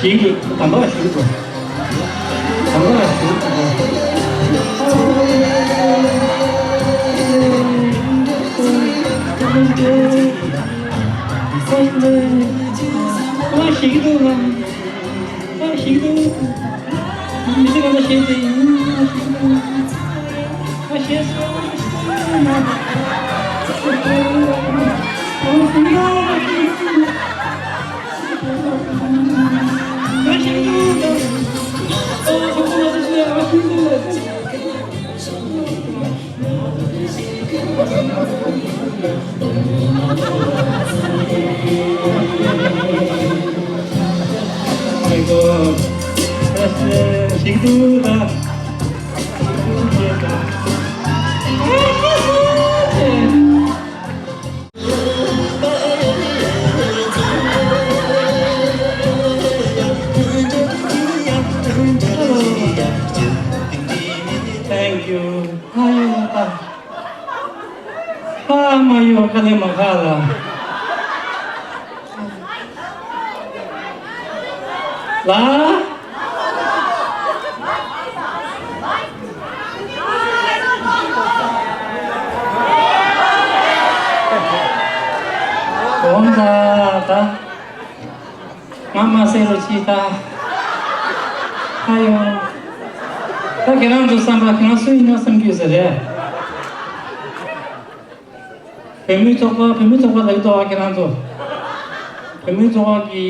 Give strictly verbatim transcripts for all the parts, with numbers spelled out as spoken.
ཞིག་གིས་དམ་པ་ཞིག་ཏུ། དམ་པ་ཞིག་ཏུ། ཨ་ཞིག་ཏུ། ཨ་ཞིག་ཏུ། མི་ཚེ་གང་ལ་ཞེས་ཏེ་ཡིན། ཨ་ཞིག་ཏུ། ཨ་ཞེས་སོ། ཨ་ཞིག་ཏུ། Thank you. ཁ་མ་ཡོད་ཁ་ལས་མ་ཁ་ལ། ལ། གོང་ད་ད། ང་མ་ཟེར་རོ་ཅི་ད། ཨ་ཡོ། ད་ཁྱེད་རང་ཚོ་བསམ་པ་ཁྱེད་རང་སུ་ཡིན་ན་བསམ་རྒྱུ་ཟེར་རེད། བོད་མིའི་ཚོགས་པ་བོད་མིའི་ཚོགས་པ་ལབ་ཀྱི་འདུག་ཨ་ཁྱེད་རང་ཚོ། བོད་མིའི་ཚོགས་པ་གི་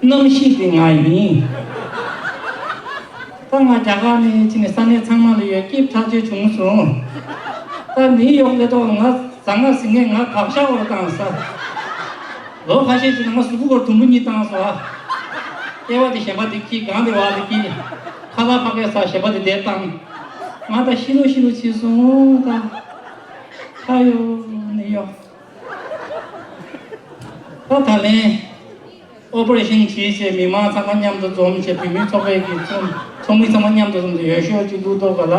རྣམ་ཤེས་དེ་ང་ཡིན། ད་ང་རྒྱ་གར་ནས་ཕྱིན་ནས་ས་གནས་ཚང་མ་ལ་ཡོད་སྐྱིད་ཐག་ཆོད་བྱུང་སོང་། ད་ནིའུ་ཡོག་སླེབས་ཐོག་ང་ཟ་ང་ཟིང་ངེ་ང་བག་ཤ་འོར་བཏང་ས། ལོ་ཁ་ཤས་ཅིག་ནང་ང་གཟུགས་པོ་སྒོར་དུམ་བུ་གཉིས་བཏང་སོང་ཨ། ལྟེ་བ་དེ་གཞན་པ་དེ་ཁྱི་སྒང་དེ་བ་དེ་ཁྱི། ཁ་ལག་ཕ་གའི་ས་གཞན་པ་དེ་དེ་བཏང་། ང་ད་ཤི་ལོ་ཤི་ལོ་ཕྱིན་སོང་ད། ཁ་ཡོ་ནིའུ་ཡོག་ད་ད་ལན། ཨོ་པ་རེ་ཤན་བྱས་བྱས་མི་མང་ཚང་མ་མཉམ་དུ་འཛོམས་བྱས་བོད་མིའི་ཚོགས་པའི་གི་ཚོགས་ཚོགས་མི་ཚང་མ་མཉམ་དུ་འཛོམས་ཏེ་ཡོད་ཤོས་ཅིག་བླུག་ཐུབ་པ་ལ།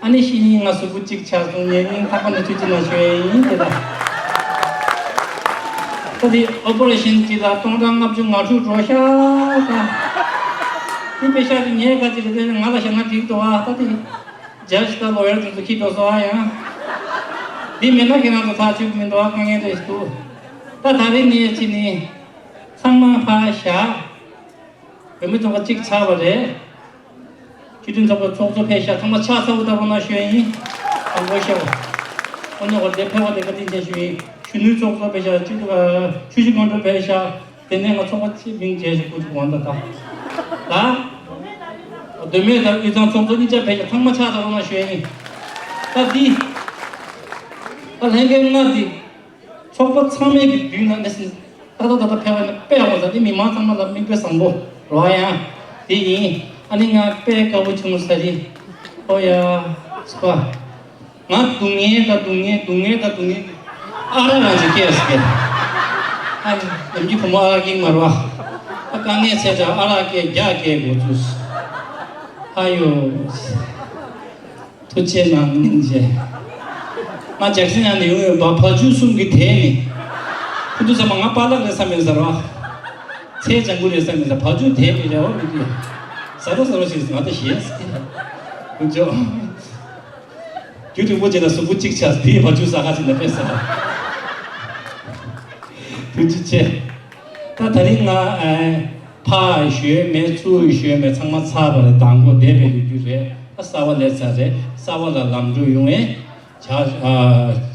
ཨ་ནི་ཤི་ནི་ང་གཟུགས་པོ་གཅིག་ཆགས་སོང་ཉེ་སྙིང་ཐག་པ་ནས་ཐུགས་རྗེ་གནང་ཞུ་ཡས་ཡིན་དེ་ལ། ད་དེ་ཨོ་པ་རེ་ཤན་གཅིག་ལ་སྟོང་ཕྲག་ལྔ་བཅུ་ང་དྲུག་འགྲོ་ཤག་ད། དེ་པེ་ཤག་དེ་ངས་ག་ཅིག་རེད་དེ་ང་ལ་བཤད་ན་འགྲིག་འདུག་ཨ་ད་དེ། ཇཇ་དང་ལོ་ཡར་དེ་ཚོ་ཁྱི་འགྲོ་སོང་ཨ་ཡང་། འདི་མེད་ན་ཁྱེད་རང་ཚོ་ཐག་ཆོད་ཀྱི་མི་འདུག་ཨ་དཀའ་ངལ་རེ་ཞིག་འདུག་ད་ད་རེས་ནས་ཕྱིན་ནི། ཚང་མ་ཕར་བཞག་བོད་མི་ཚོགས་པ་གཅིག་ཆགས་པ་རེད། སྤྱི་མཐུན་ཚོགས་པའི་ཚོགས་གཙོ་ཕེབས་ཤག་ཚང་མ་ཕྱག་འཚལ་ལོ་ལྟ་རོགས་གནང་ཞུ་ཡ་ཡིན། དང་པོ་ཤོག་ཨོ་ནི་འོ་དེ་ཕེབས་པ་དེ་བཀའ་དྲིན་ཆེ་ཞུ་ཡིན། གཞོན་ནུའི་ཚོགས་གཙོ་ཕེབས་ཤག་སྤྱི་འཐུས་ཆུ་བཞི་སྒང་དྲུག་ཕེབས་ཤག་དེ་ནས་ང་ཚོགས་པ་ཆེ་མིང་བརྗེད་ཤག་སྐུ་ཚོགས་དབང་ད་ད། ད། མདོ་སྨད་དང་དབུས་གཙང་ཚོགས་གཙོ་གཉིས་ཆ་ཕེབས་ཤག་ཚང་མ་ཕྱག་འཚལ་ལོ་ལྟ་རོགས་གནང་ཞུ་ཡ་ཡིན། ད་འདི། ད་ལྷན་རྒྱས་ལྔ་འདི། ཚོགས་པ་ཚང་མའི་གི་མདུན་ལ་ནས་ད་ད་ད་ད་ཕེབས་པ་ནི་དཔེ་འོང་ས་འདི་མི་མང་ཚང་མ་ལ་མིག་དཔེ་བཟང་པོ་རོ་ཡང་དེ་ཡིན། ཨ་ནི་ང་དཔེ་དགའ་པོ་བྱུང་ས་རེད། ཨོ་ཡ། སུ་པ། ང་སྡུག་བསྔལ་ད་སྡུག་བསྔལ་སྡུག་བསྔལ་ད་སྡུག་བསྔལ། ཨ་ར་རང་ཅིག་སྐྱེས་སུ་སྐྱེས། ཨ་ནི་ནམ་རྒྱུན་བུ་མོ་ཨ་ར་སྐྱེས་མ་རོ། ཨ་དཀའ་ངལ་ཚད་དྲག་ཨ་ར་སྐྱེས་རྒྱ་སྐྱེས་འགོ་ཚུགས། ཨ་ཡོ། ཐུགས་རྗེ་གནང་ཉིན་བྱས། ང་ཇག་སི་ཡང་ནས་ཡོང་ཡོད་པ་བ་ཕྱུགས་གསུམ་གྱི་དེད་ནས། ཁོ་ཚོ་ཚང་མ་ང་པཱ་ལགས་རེད་བསམ་ཡོད་ཟེར་བ། ཚེ་ལྗང་གུ་རེད་བསམ་ཡོད་ཟེར་བ་ཕྱུགས་དེད་ནས་རེ་བ་མི་འདུག་ཟ་རོ་ཟ་རོ་ཞིག་ང་ད་ཞེས་ཟེར། ཁོ་ཚོ། རྒྱུ་རིང་པོ་བྱས་ན་གཟུགས་པོ་གཅིག་ཆགས་དེའི་བ་ཕྱུགས་ཟ་ཁ་ཅིག་ན་དཔེ་ཟ། ཐུགས་རྗེ་ཆེ། ད་ད་རིང་ང་ཨ། ཕར་ཞོལ་མེད་ཚུར་ཞོལ་མེད་ཚང་མ་ཚར་བ་རེད། དང་པོ་འདས་པའི་ལོ་རྒྱུས་རེད། ཨ་གསར་བ་སླེབས་ཚར་རེད། གསར་བ་ལ་ལམ་འགྲོ་ཡོང་ངེས། བྱ་ཨ་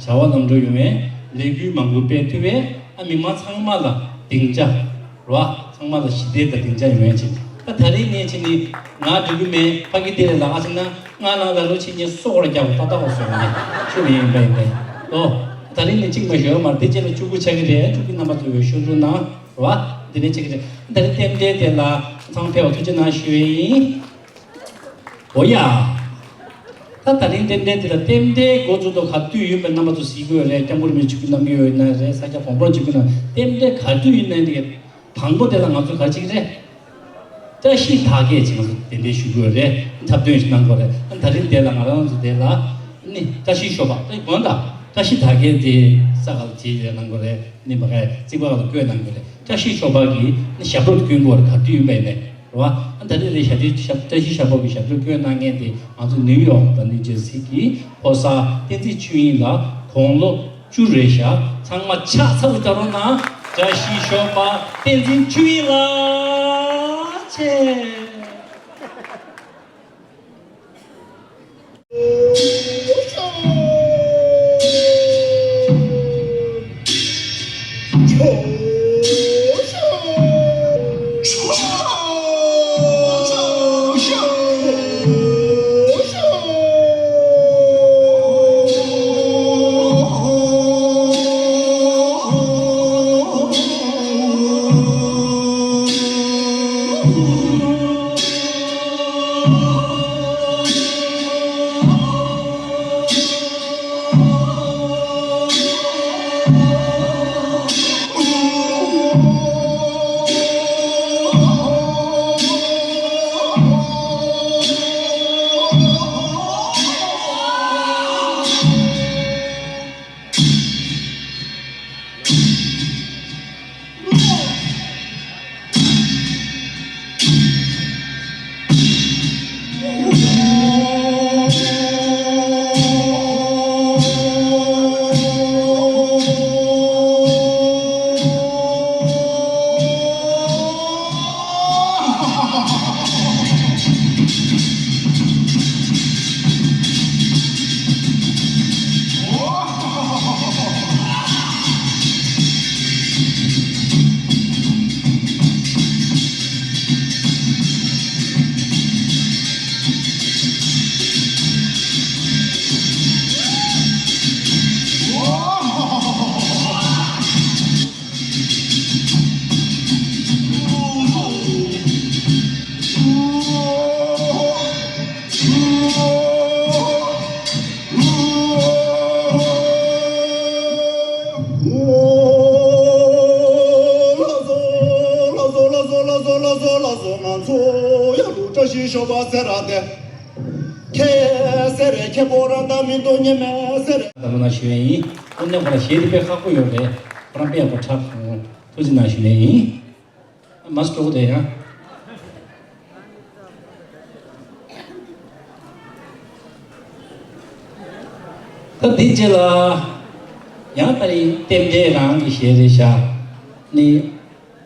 བྱ་བ་ལམ་འགྲོ་ཡོང་ངེས། ལས་འགུལ་མང་པོ་སྤེལ་ཐུབ་པས་ཨ་མི་མང་ཚང་མ་ལ་སྡིངས་ཆ་རེད་བ། ཚང་མ་ལ་ཞི་བདེ་དང་སྡིངས་ཆ་ཡོང་ངེས་ཅིག་ད་ད་རིང་ནས་ཕྱིན་ནས་ང་འགྲོ་གི་མེད། ཕ་གི་དེ་ལས་ལ་ཨ་ཚང་ན་ང་ལ་ལ་ལོ་ཕྱི་ཉིན་སོག་ར་རྒྱག་པ་ཏག་ཏག་བཟོ་ཡོང་ངེས་ཆུ་མི་ཡིན་པ་ཡིན་པས་ལོ། ད་རིང་ནས་གཅིག་མ་ཞོལ་མར་དེ་རྗེས་ལ་བཅུ་དགུ་ཆགས་ཀྱི་རེད། བཅུ་དགུ་རྣམ་པ་ཚོས་ཤོག་འགྲོ་གནང་། རེད་བ། འདི་ནས་ཅིག་རེད། ད་རིང་རྟེན་འབྲེལ་དེ་ལ་ཚང་ཕེབས་པ་ཐུགས་རྗེ་གནང་ཞུ་ཡས་ཡིན། འོ་ཡ། ད་ད་རིང་རྟེན་འབྲེལ་དེ་ལ་རྟེན་འབྲེལ་འགོ་འཛུགས་ཐོག་ག་དུས་ཡིན་པའི་རྣམ་པ་ཚོ་གཟིགས་དགོས་རེད། སྐྱབས་མགོན་རིན་པོ་ཆེ་ཆིབས་བསྒྱུར་གནང་གི་ཡོད་ན་རེད། ས་སྐྱ་གོང་འཕེལ་ཆིབས་བསྒྱུར་གནང་རྟེན་འབྲེལ་ག་དུས་ཡིན་ན་འདི་དང་པོ་དེ་ལ་ང་ཚོ་ག་ཅིག་རེད། བཀྲ་ཤིས་དར་རྒྱས་ཅིག་ང་ཚོ་གདན་འདྲེན་ཞུ་དགོས་རེད། འཁྲབ་སྟོན་ཞིག་གནང་དགོས་རེད། ད་རིང་དེ་ལ་ང་རང་ཚོ་དེ་ལ་ནི་བཀྲ་ཤིས་ཞོགས་པ་དེ་དགོན་དང་བཀྲ་ཤིས་དར་རྒྱས་དེ་ས་ག་ལ་བྱེད་ཡོད་གནང་དགོས་རེད། ནི་མ་གའི་རྩིག་པ་ག་ལ་བཀོད་གནང་དགོས་རེད། བཀྲ་ཤིས་ཞོགས་པ་གི་ནི་ཞབས་བྲོ་དེ་སྐྱོན་དགོས་རེད། ག་དུས་ཡིན་པ་ཡིན་ནས་རེད་བ། ད་རེས་རེ་ཞབས་བྲོ་ཞབས་བཀྲ་ཤིས་ཞབས་བྲོ་གི་ཞབས་བྲོ་སྐྱོན་གནང་མཁན་དེ་ང་ཚོ་ནིའུ་ཡོག་དང་ནིའུ་ཇར་སི་གི་ཕོ་གསར་བསྟན་འཛིན་ཆོས་དབྱིངས་ལགས་དགུང་ལོ་བཅུ་རེད་ཤག་ཚང་མ་ཕྱག་འཚལ་ལོ་ལྟ་རོགས་གནང་། བཀྲ་ཤིས་ཞོགས་པ་བསྟན་འཛིན་ཆོས་དབྱིངས་ལགས་ཆེ། ཤོ་བ་ཟེར་ར་དེ། ཁེ་ཟེར་རེ་ཁེ་པོ་ར་ད་མི་འདོ་ཉེ་མེ་ཟེར་རེ། ད་ལོ་ན་ཞུ་ཡས་ཡིན། དངོས་གནས་ཁོ་རང་གཞས་དེ་དཔེ་ཁག་པོ་ཡོད་རེད། ཁོ་རང་དཔེ་ཡག་པོ་འཁྲབ་སོང་། ཐུགས་རྗེ་གནང་ཞུ་ཡས་ཡིན། མ་སྤྲོ་བོ་དེ་ཡང་། ད་འདི་རྗེས་ལ་ཡང་ད་རིང་རྟེན་འབྲེལ་རང་གི་གཞས་རེད་ཤག་ནི།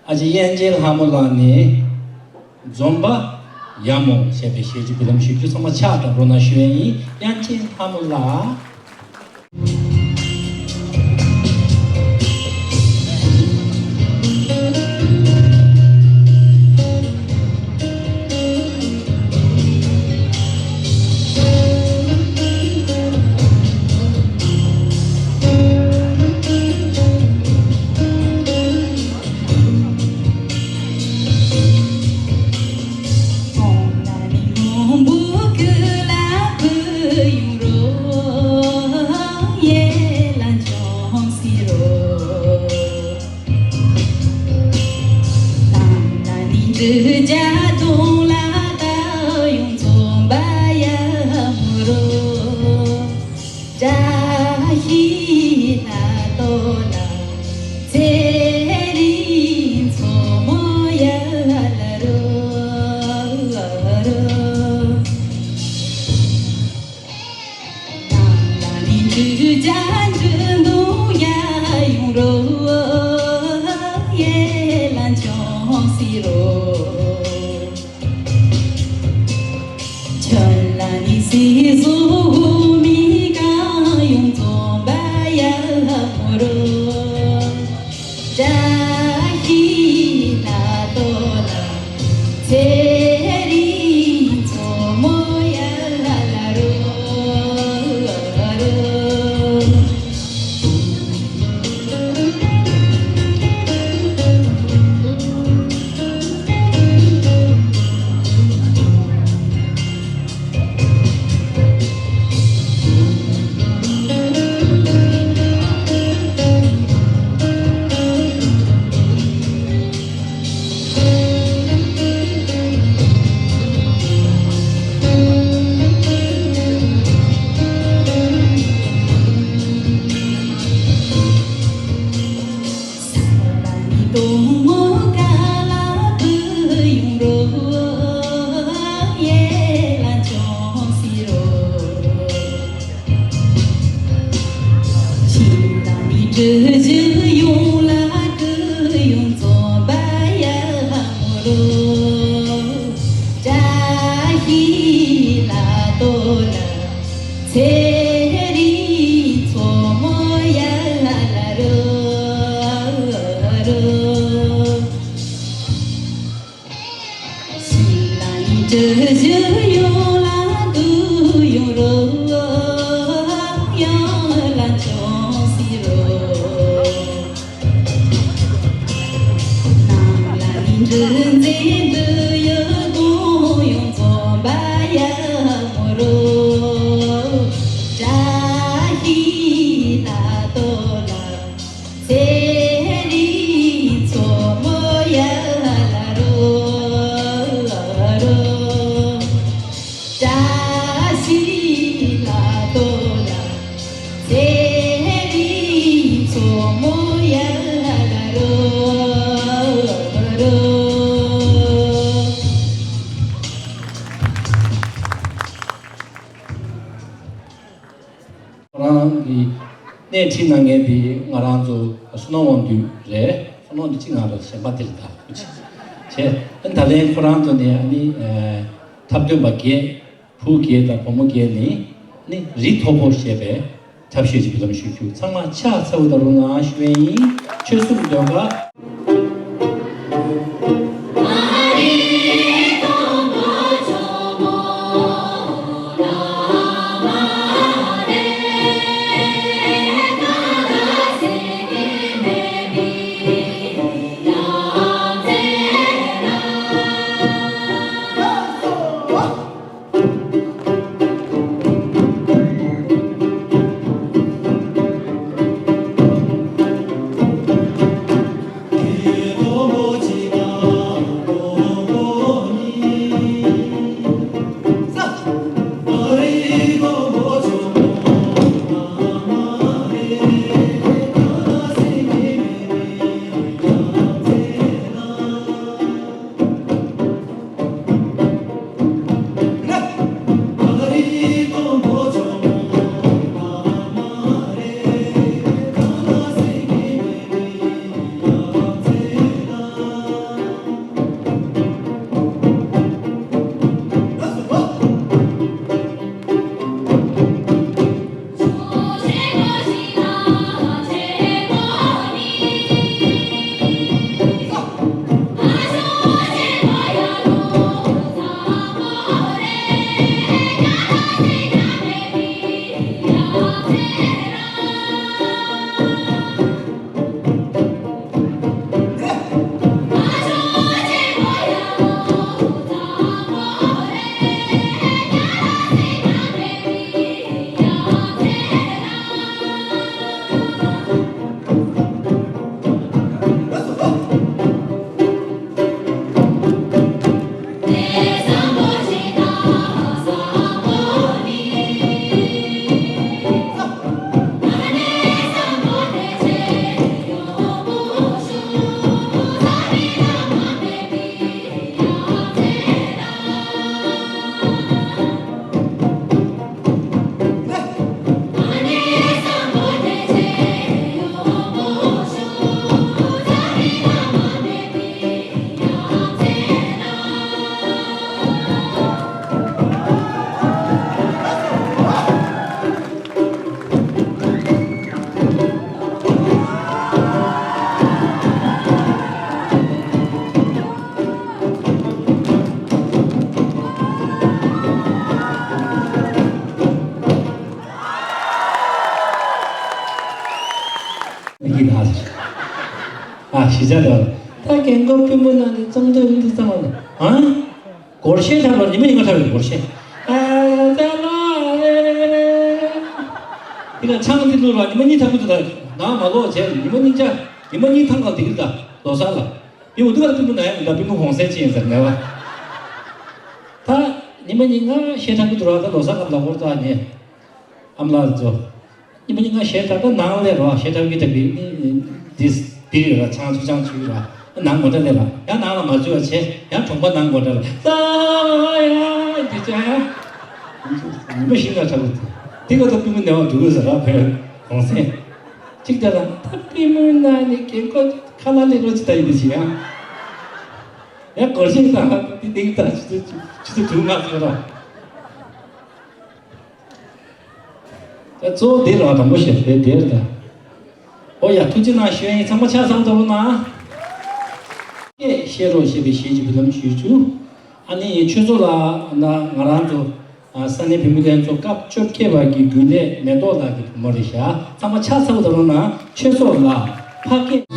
ཨ་ཅེ་དབྱངས་ཅན་ལྷ་མོ་ལགས་ནས་འཛོམས་པ་ཡ་མོ་ཞེས་པའི་གཞས་ཅིག་འབུལ་ལམ་ཞུ་རྒྱུ། ཚང་མ་ཕྱག་བརྡབ་རོགས་གནང་ཞུ་ཡས་ཡིན། དབྱངས་ཅན་ལྷ་མོ་ལགས། བཀྲ་ཤིས་ལྷ་དོ་ལ། ཚེ་རིང་མཚོ་མོ་ཡ་ལ་རོ་རོ། ནང་ལ་ནི་འབྲུ་བྱ་འབྲུ་འདུ་ཡ་ཡོང་རོ། ཡེ་ལ་འབྱོང་སི་རོ། ཆོས་ལ་ནི་སི་སུ་མི་གང་ཡོང་འཛོམས་པ་ཡ་མོ་རོ། བཀྲ་ཤིས་ལྷ་དོ་ལ། ཚེ་རིང་མཚོ་མོ་ཡ་ལ་རོ་རོ། ཚེ་རིང་མཚོ་མོ་ཡ་ལ་རོ་རོ། ཤིང་ལ་ཡི་འབྲུ་བཞི་ཡོང་ལ་འདུ་ཡོང་རོ། ཡང་ལ་འབྱོང་སྲིད་རོ། ནང་ལ་ནི་འབྲུ་འཛིན་འབྲུ་ཡི་གོང་ཡོང་འཛོམས་པ་ཡ་མོ་རོ། བཀྲ་ཤིས་ལྷ་དོ་ལ། ཚེ་རིང་མཚོ་མོ་ཡ་ལ་རོ་རོ། བཀྲ་ཤིས་ལྷ་དོ་ལ། ཚེ་རིང་མཚོ་མོ་ཡ་ལ་རོ་རོ། ཁོ་རང་གི་སྣེ་ཁྲིད་གནང་མཁན་དེ་ང་རང་ཚོ་བསོད་ནམས་དབང་འདུས་རེད། བསོད་ནམས་འདུས་གཅིག་ང་རང་གཞན་པ་དེ་ལ་ད་བྱས། ཨ་ནི་ད་ལན་ཁོ་རང་ཚོ་ནས་ཨ་ནི་ཨ་འཁྲབ་སྟོན་པ་བརྒྱད། བུ་བརྒྱད་དང་བུ་མོ་བརྒྱད་ནི་ནི་རི་མཐོ་པོ་ཞེས་པའི་འཁྲབ་གཞས་ཅིག་འབུལ་ལམ་ཞུ་རྒྱུ། ཚང་མ་ཕྱག་འཚལ་བ་དང་རོགས་གནང་ཞུ་ཡས་ཡིན། ཆོལ་གསུམ་ཟློས་གར། ཡིན་ན། ཨ་ཞི་ཆ་དང་། ད་རྒན་གོག་པུས་མོ་ནང་ནས་བཙོང་འདོད་མི་འདུག་བསམ་པ་ལ། ཨང་། སྒོར་གཞས་འཁྲབ་པར་ཉི་མ་ཉིན་གང་འཁྲབ་ཡོད། སྒོར་གཞས། ཨ་ད་ལ། དེ་ལ་ཆང་འདི་བླུགས་ལ་ཉི་མ་གཉིས་ཐང་གི་འདུག་ད་ནང་མ་ལོག་བྱས་ཉི་མ་གཉིས་ཆ། ཉི་མ་གཉིས་ཐང་གང་དེ་གི་ད་ལོ་གསར་ལ། དེ་འུ་དུ་ག་ལ་པུས་མོ་ན་ཡང་མི་འདུག་པུས་མོ་གོང་སེང་ཅན་ཟེར་ནས་བ། ད་ཉི་མ་གཉིས་ང་གཞས་འཁྲབ་གི་འདུག་ར། ད་ལོ་གསར་སྐབས་ལ་སྒོར་ད་ཉེ། ཨ་མ་ལགས་ཚོ། ཉི་མ་ཉིན་གང་གཞས་འཁྲབ་ད་ནང་ལས་རོགས་གཞས་འཁྲབ་ཀྱི་འཁྲབ་པའི་ནི་འདིས་འདི་རེད་ར། ཆང་ཆུ་ཆང་ཆུ་ར། ནང་སྒོ་འགྲམ་ལས་ར། ཡང་ནང་ལ་མ་འཛུལ་བ་བྱས་ཡང་གྲོང་པ་ནང་སྒོ་འགྲམ་ལ་ས་ཡ་འདི་ཅག་ཡ། ཉི་མ་བཞི་ལྔ་འཁྲབ་དགོས། འདི་ག་ད་པུས་མོ་ནས་བ་འདུག་དགོས་ཟེར་ར། བོད་གོང་སེང་གཅིག་དེ་ལ་ད་པུས་མོ་ན་ནི་རྒན་གོག་ཁ་ལག་ལས་རོགས་ཅི་ད་ཡིན་འདི་ཞིག་ཡང་། ཡང་སྒོར་གཞས་དང་འདི་འདི་ད་ཆུ་ཚོད་ཆུ་ཚོད་དྲུག་ལྔ་ཟེར་ར། ད་གཙོ་བོ་འདི་རང་དང་པོ་བཤད་དེ་དེར་ད། ཨོ་ཡ་ཐུགས་རྗེ་གནང་ཞུ་ཡིན། ཚང་མ་ཕྱག་འཚལ་ལོ་ལྟ་རོགས་གནང་། ཤེས་རོགས་ཞེས་པའི་གཞས་ཀྱི་འབུལ་ལམ་ཞུས་བཅུག་ཨ་ནི་ཆོས་ཚོགས་ལ་ན་ང་རང་ཚོ་ས་གནས་བུད་མེད་ལྷན་ཚོགས་སྐབས་བཅོ་བརྒྱད་པ་གི་རྒྱུན་ལས་མེ་ཏོག་ལགས་ཀྱི་བུ་མོ་རེད་ཤག་ཚང་མ་ཕྱག་འཚལ་ལོ་ལྟ་རོགས་གནང་། ཆོས་ཚོགས་ལ་ཕ་སྐད།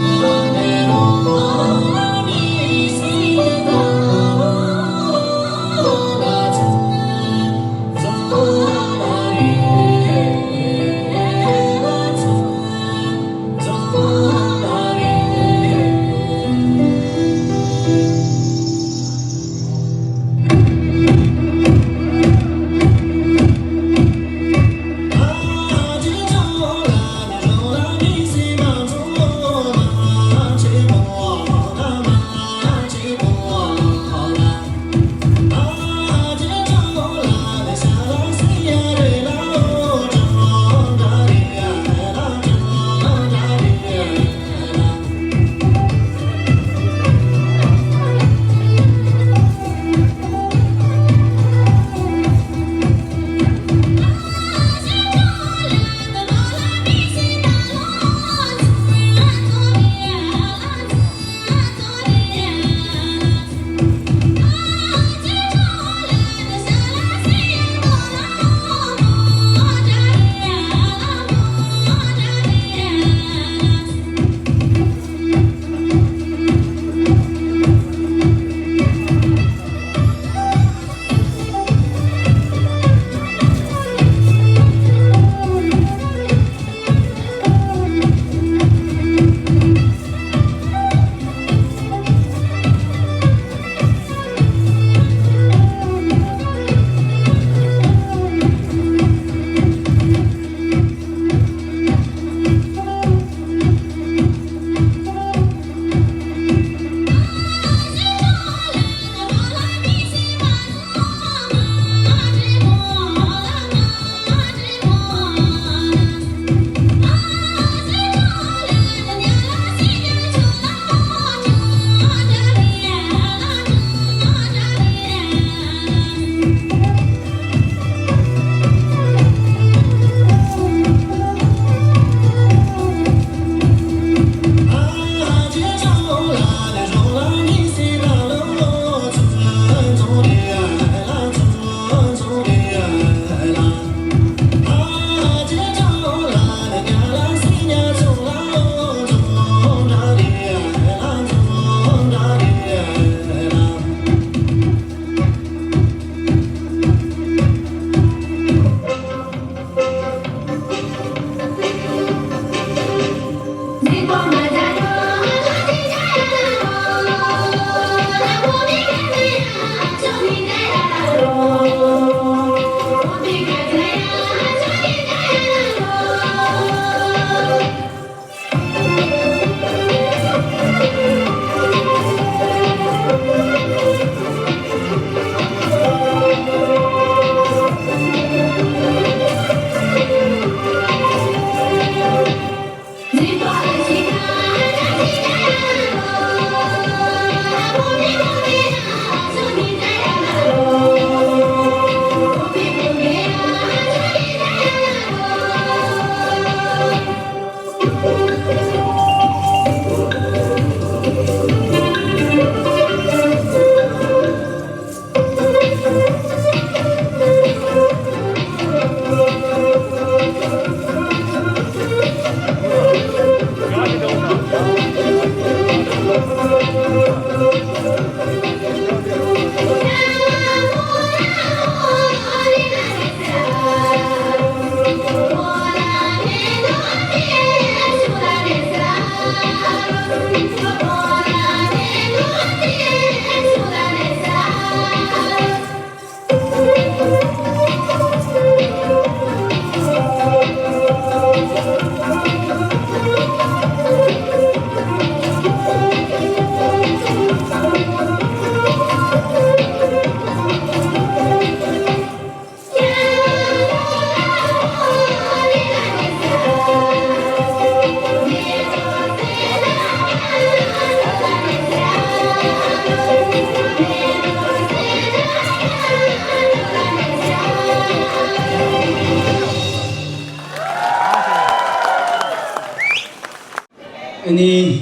ཨ་ནི།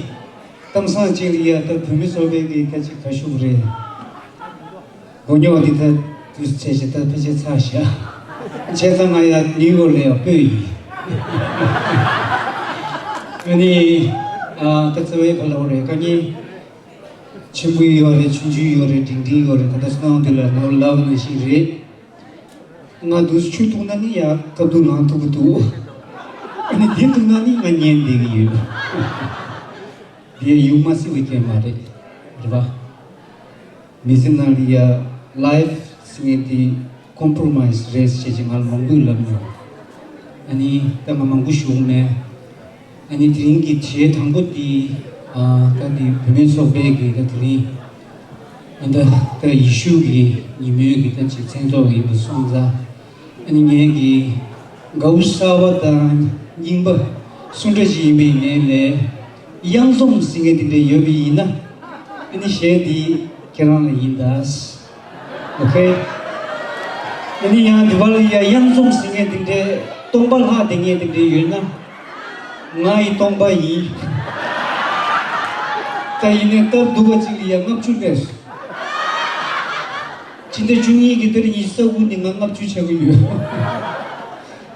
གཏམ་བཟང་ཅིག་ལ་ཡ་ད་བུད་མེད་ཚོགས་པའི་གི་ད་ཅིག་ཁ་ཤུགས་རེད། མགོ་རྙོག་འདི་ད་དུས་ཚོད་ཅིག་ད་ཕལ་ཆེར་ཚར་བཞག་བྱས་ཙང་ང་ཡ་ནིའུ་ཡོག་ལ་ཡ་སྤོས་ཡིན། ཨ་ནི། ཨ་ད་རྩ་བའི་ག་ལ་བ་རེད། དཀའ་ངལ་ཆེན་པོ་ཡོད་རེད། ཆུང་ཆུང་ཡོད་རེད། འབྲིང་འབྲིང་ཡོད་རེད། ད་ལྟ་སོང་དུས་ལ་ནོར་ལབ་ནང་བཞིན་རེད། ང་དུས་ཆུ་བཏུང་ན་ནི་ཡ་སྐབས་དུ་ནང་ཐུག་གི་འདུག་ཨ་ནི་འདི་བཏུང་ན་ནི་ང་ཉན་བསྡད་ཀྱི་ཡོད། འདི་ཡ་ཡུག་མ་སྲིད་པའི་སྐད་མ་རེད། རེད་པ། མི་ཚེ་ནང་ལ་ཡ་ལའིཕ་ཟེར་མཁན་དེ་ཀོམ་པོ་རོ་མའིས་རེད་ཟེར་བྱས་ང་ལ་མང་པོས་ལབ་མྱོང་། ཨ་ནི་ད་ང་མང་པོ་ཞུ་གི་མེད། ཨ་ནི་དེ་རིང་གི་གྲས་དང་པོ་དེ། ཨ་ད་འདི་བུད་མེད་ཚོགས་པའི་གི་ད་དེ་རིང་། ཨ་ད་ད་ཡེ་ཤུ་གི་ཉིན་མོའི་གི་ད་ཅིག་མཚན་ཚོགས་ཡིན་པ་སོང་ཙང་། ཨ་ནི་ངས་གི་དགའ་བོ་གསར་པ་དང་རྙིང་པ་གསུམ་འདྲ་ཞིག་ཡིན་པའི་ངས་ལས་གཡང་འཛོམས་ཟེར་མཁན་དེ་འདྲ་ཡོད་པ་ཡིན་ན། ཨ་ནི་གཞས་འདི་ཁྱེད་རང་ལ་ཡིན་ད། ཨོ་ཁེ། ཨ་ནི་ཡང་འདི་བར་ལ་ཡ་གཡང་འཛོམས་ཟེར་མཁན་དེ་འདྲའི་སྟོང་པ་ལྷག་བསྡད་མཁན་དེ་འདྲའི་ཡོད་ན། ང་ཡི་སྟོང་པ་ཡིན། ད་ཡིན་ནའི་སྟབས་སྡུག་པ་ཅིག་ལ་ཡ་ལྔ་བཅུ་སླེབས་སོང་། སྤྱི་ཟླ་བཅུ་གཉིས་ཀྱི་ཏ་རིག་ཉི་ཤུ་རྩ་དགུ་ནས་ང་ལྔ་བཅུ་ཆགས་ཀྱི་ཡོད།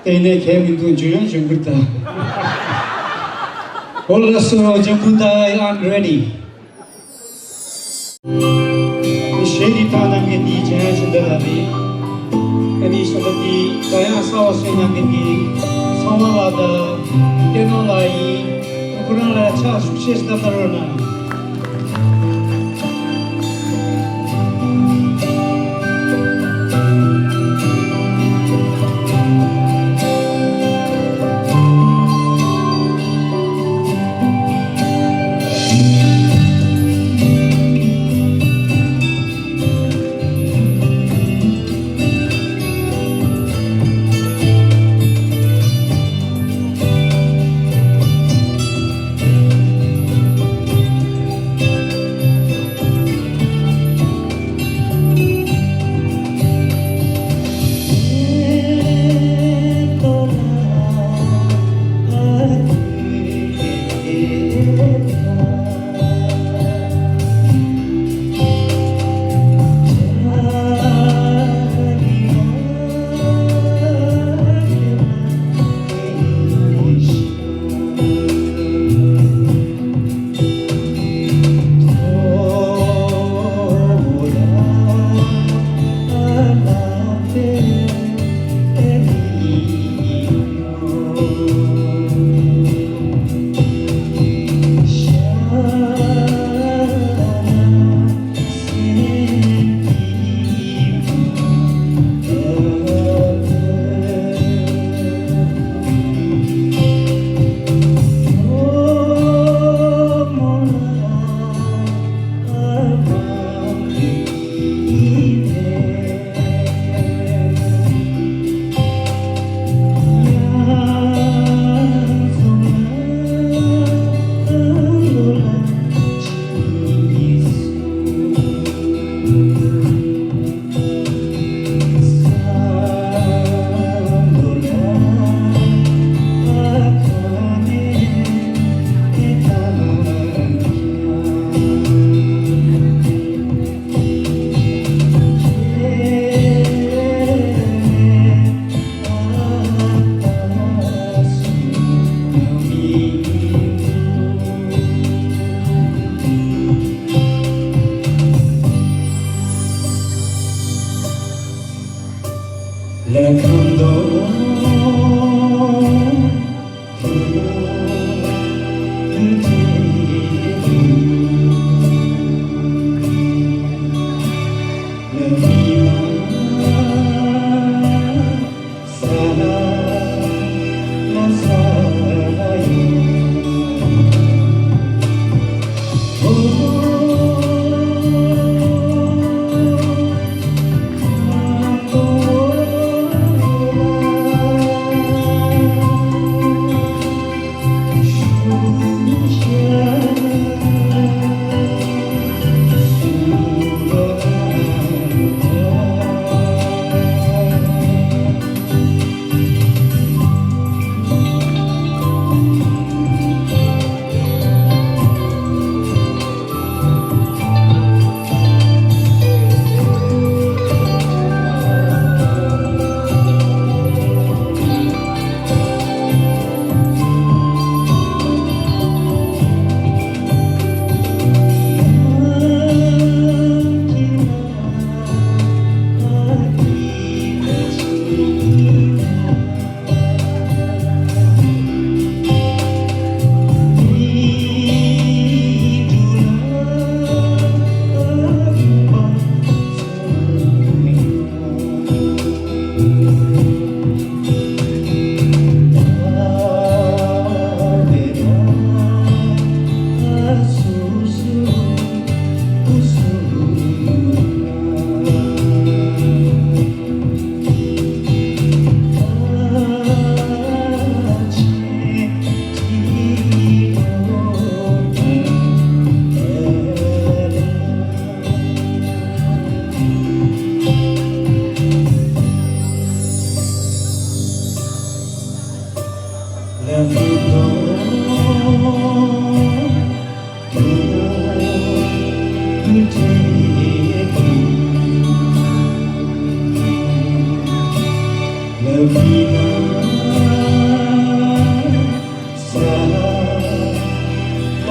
དེ་ནས་གལ་མི་འདུག་འཇོན་ཡང་འཇོན་གྱི་རེད་ད། ཨོ་ལགས་སོ། ལྗང་བུ་ད། I'm ready། གཞས་འདི་དག་གནང་མཁན་འདི་འཇམ་དབྱངས་ཆོས་ལྡན་ལགས་རེད། ཨ་ནི་ས་ལ་འདི་ད་ཡང་གསར་པ་བཟོས་གནང་མཁན་འདི་ཚངས་དབང་ལགས་དང་བསྟན་ནོར་ལགས་ཡིན། ཁོ་རང་ལ་ཕྱག་ཤུགས་ཆེ་ཞིག་བརྡབ་གནང་རོགས་གནང་།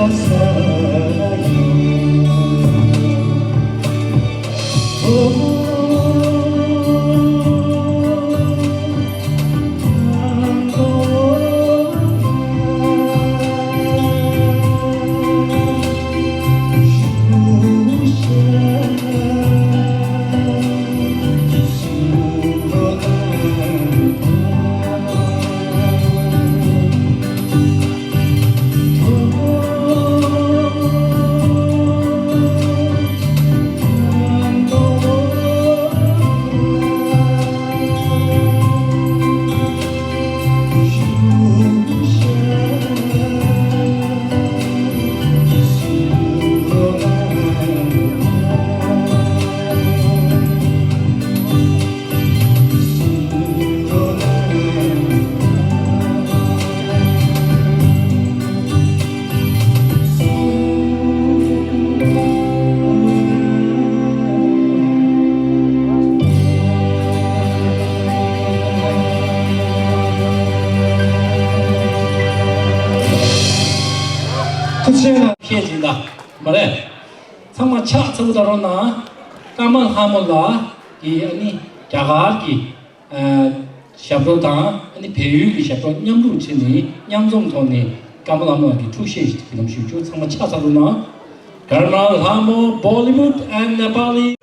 ཐུགས་རྗེ་གནང་། ཁྱེད་ཀྱིས་ད་མ་རེད། ཚང་མ་ཕྱག་འཚལ་ལོ། ད་རོགས་གནང་། ཀརྨ་ལྷ་མོ་ལགས་ཀྱིས་ཨ་ནི་རྒྱ་གར་གྱི་ཨ་ཞབས་བྲོ་དང་ཨ་ནི་བལ་ཡུལ་གྱི་ཞབས་བྲོ་མཉམ་དུ་ཁྲིད་ནས་མཉམ་འཛོམས་ཐོག་ནས་ཀརྨ་ལྷ་མོ་ལགས་ཀྱི་ཐུགས་བཞེད་ཞིག་དེ་ནམ་ཞུ་རྒྱུ། ཚང་མ་ཕྱག་འཚལ་ལོ་གནང་། Karma Lhamo, Bollywood and Nepali.